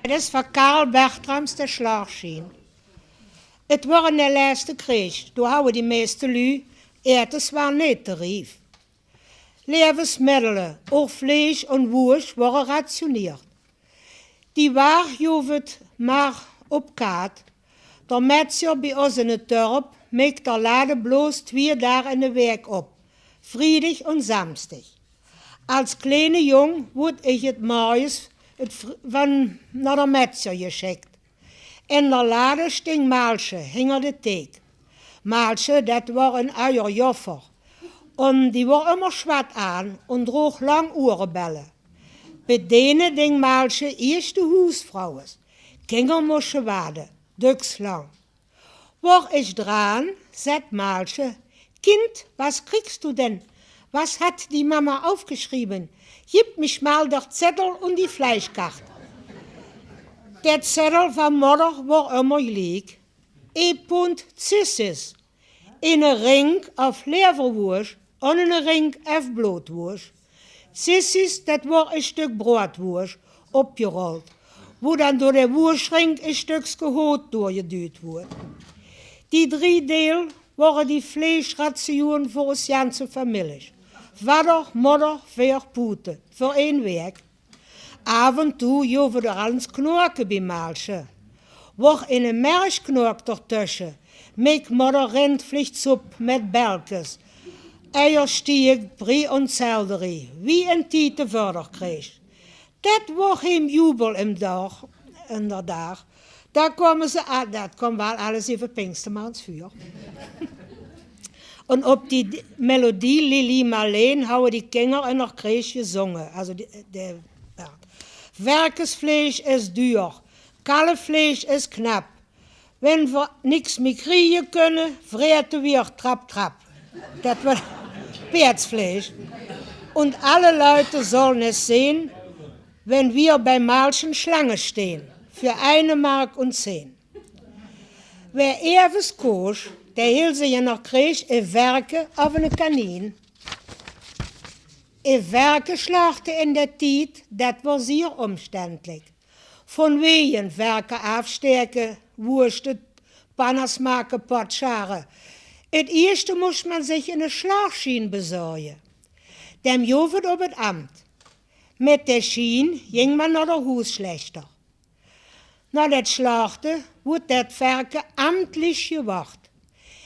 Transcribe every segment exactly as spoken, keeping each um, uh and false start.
Det is van Karl Bertrams De Sjlaagsjien. Et wor in de lèste Kreeg, doe houwe die meiste luuj etes waal neet te rief. Levensmiddele, ouch vleesch en woersj, wore rationeerd. Die waar joov et mer op kaat. Der metsjer bie ós in et dörp meek der lade bloos twieë daag in de waek op, vriedig en samstig. Als kleine jong woort ich et morjes et vr-, van nao der metsjer jesjik. En der lade sting Maalsje hinger de teek. Maalsje, det wor en uier joffer. En die wor ummer sjwat aan en droog lang oerebelle. Bie dene ding Maalsje ieësj de hoesvrouwes. Kinger mosje wade, döks lang. Wor ich draan, zet Maalsje: „Kind, was kriegst du denn? Was hat die Mama aufgeschrieben? Gib mich mal der Zettel und die Fleischkarte.“ Der Zettel van modder wor ummer gliek. E pond zissis, ene rink of leverwoersj en ene rink of bloodwoersj. Zissis, det wor e stök broadwoersj, opjerold, woe dan door de woersjrink e stökske hoot doorjeduud woort. Die drie deel wore die vleeschrationen veur ós janse famillich. Vadder, modder, veer poete, veur ein waek. Af en toe joov et al ens knoake bie Maalsje. Wor ene merchknoak dertösje, meek modder rindvliegsoep mit belkes, eierstiek, brie en selderie, wie in tied de vörder kreeg. Det wor gein jubel im daag, in der daag. Dao kome ze a-, det kaom waal alles effe Pinkstermans vuur. En op die d-, melodie Lili Marleen houwe die kinger in der kreeg jesonge. Also die, de, ja. Verkesvleesch is duur, kalfvleesch is knap. Wenn ver niks mie kriege kunne, vrete ver trap, trap. Det wor peerdsvleesch. Und alle Leute sollen es sehen, wenn wir bei Maalsje Schlange stehen, für eine Mark und zehn. Wae eves koos, dae hiel sich in der kreeg e verke of ene kanien. E verke sjlachte in der tied, det wor zier omständlich. Von wege Verke aafstaeke, woersjte, pannas make, potschare. Et ieësjte mosj mer sich ene Sjlaagsjien bezorje. Dem joov et op et Amt. Mit der Sjien jing mer nao der Hoesschlechter. Nao det Sjlachte woort det Verke amtlich jewacht.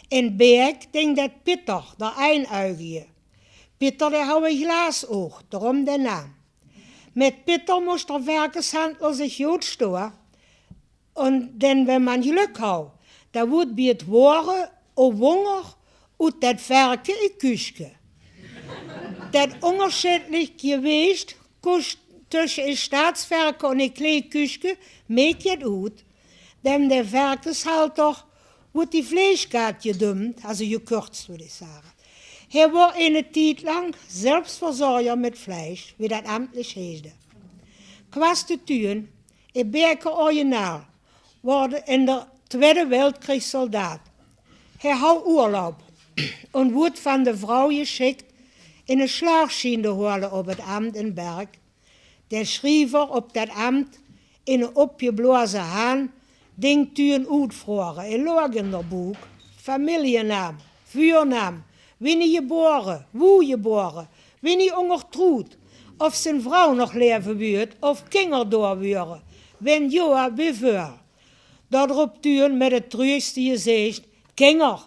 In Bäk ding det Pitter, der Eineugige. Pitter, dae houw e Glasoog, dorum der Naam. Mit Pitter mosj der Verkeshandler sich jood stoa. En denn, wenn mer Jlök houw, dan woort bie et Woare o Wonger oet det Verke e Küsjke. Det ongersjiedelich Jeweecht tösje e Staatsverke en e klee Küsjke meek jet oet. Dem der Verkeshalter woort die Fleeschkaat jedump, also jekürzt, wudd ich sage. Hae wor ene Tied lang Selbstversorger mit Fleisch, wie dat amtlich heesjde. Quaste Tüen, e Bäker Original, wor in der Twiede Weltkrieg Soldaat. Hae houw Urlaub en woort van de Vrouw jeschikt, ene Sjlaagsjien te hole op et Amt in Berk. Der Schriever op dat Amt, ene opjebloase Haan, ding Tüen oetfroage. Hae loog in der Book. Familjenaam, Vuurnaam, winnie jeboare, woe jeboare, winnie ongertroewd, of zien vrouw noch laeve wuurt, of kinger doa wore, wen joa, wievöal. Dao drop Tüen mit et truuegste jezeech: Kinger,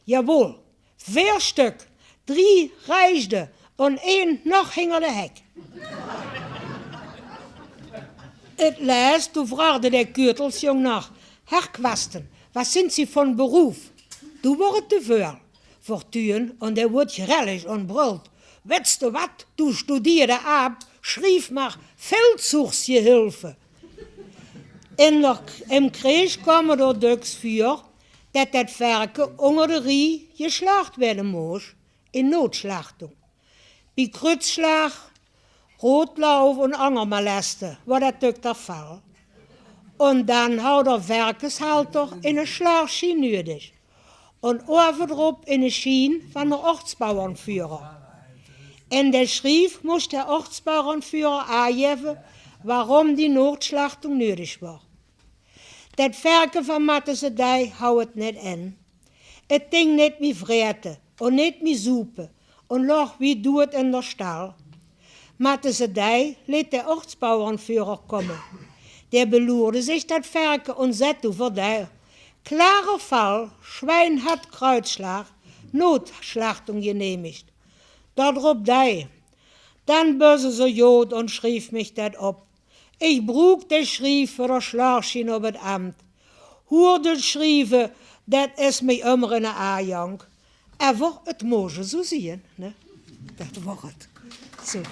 jawol, veer stök, drie reisjde en ein nog hinger de hek. Et lèst, doe vraogde der Kuertelsjong noch: Herr Quasten, was sind Sie von Beruf? Doe wor et te vöal veur Tüen en dae woort grellig en brult: Wetste wat, du studierter Aap, schrief mer Feldzuchsjehilfe. In der, im Kreeg kaom et döks veur, dat dat Verke onger de Rie jeslacht weëde mós, in Nootslachtung. Bie Krützschlag, Rotlauf en anger Maleste wor dat dök der Fall. En dan houw der Verkeshalter ene Schlaagsjien nüdig. En oavendrop ene Sjien van der Ortsbauernführer. En dae Schrief mós der Ortsbauernführer aajeve, Warum die Nootslachtung nüdig wor. Dat Verke van Mathese Dei hou et net en. Et ding net mie vrete un net mie supe un loog wie doet in der Stall. Mathese Dei leet de Ortsbauernführer komme. Der beluurde sich dat Verke un sät doe vör Dei: Klarer Fall, Schwein hat Kreuzschlag, Notschlachtung genehmigt. Dor ropp Dei: Dann bösse se jod un schriev mich dat op. Ich bruuk de Schriev för der Schlagschien op et Amt. Huur dat Schrieve, dat es mich ömmer in de Aa jank. Ävver et mós esu sien, ne? Dat wor et. Su.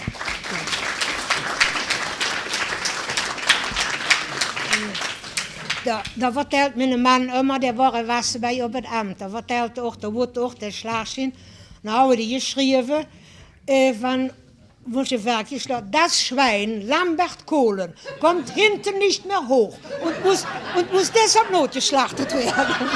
Do, do vertellt miene Mann ömmer, der wor e Wassebei op et Amt. Do vertellt och, do wood och de Schlagschien. Dann hauwe die geschrieve, äh, van, wood e Verke geschlachte: Das Schwein Lambert Kohlen kommt hinten nicht mehr hoch und muss, und muss deshalb notgeschlachtet werden.